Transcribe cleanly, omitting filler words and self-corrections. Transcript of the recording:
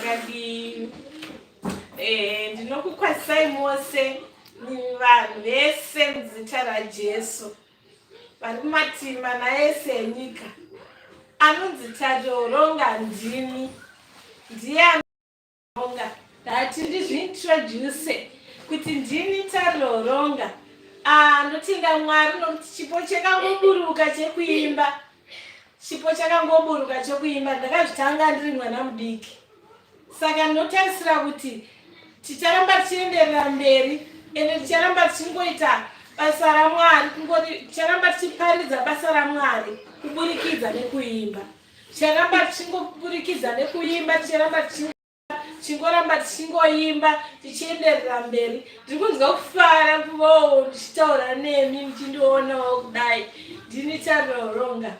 Makadii? Eh, ndinokukwazisai mose vanhu vese muzita raJesu vari kumativi mana ese enyika. Anonzi Tadoronga ndini, ndiye Ronga. Ndati ndizviintroduce kuti ndini Tadoronga. Ah, ndotenda Mwari nokuti chipo chakangoburuka chekuimba. Chipo chakangoburuka chekuimba ndakazvitanga ndiri mwana mudiki. Saka ndinotarisira kuti ticharamba tichienderera mberi ende ticharamba tichingoita basa raMwari, kungoti ticharamba tichiparidza basa raMwari kuburikidza nekuimba. Ticharamba tichingoburikidza nekuimba, ticharamba tichingoramba tichingoimba tichienderera mberi. Ndiri kunzwa kufara kuvawo ndichitaura nemi muchindionawo kudai. Ndini Taroronga.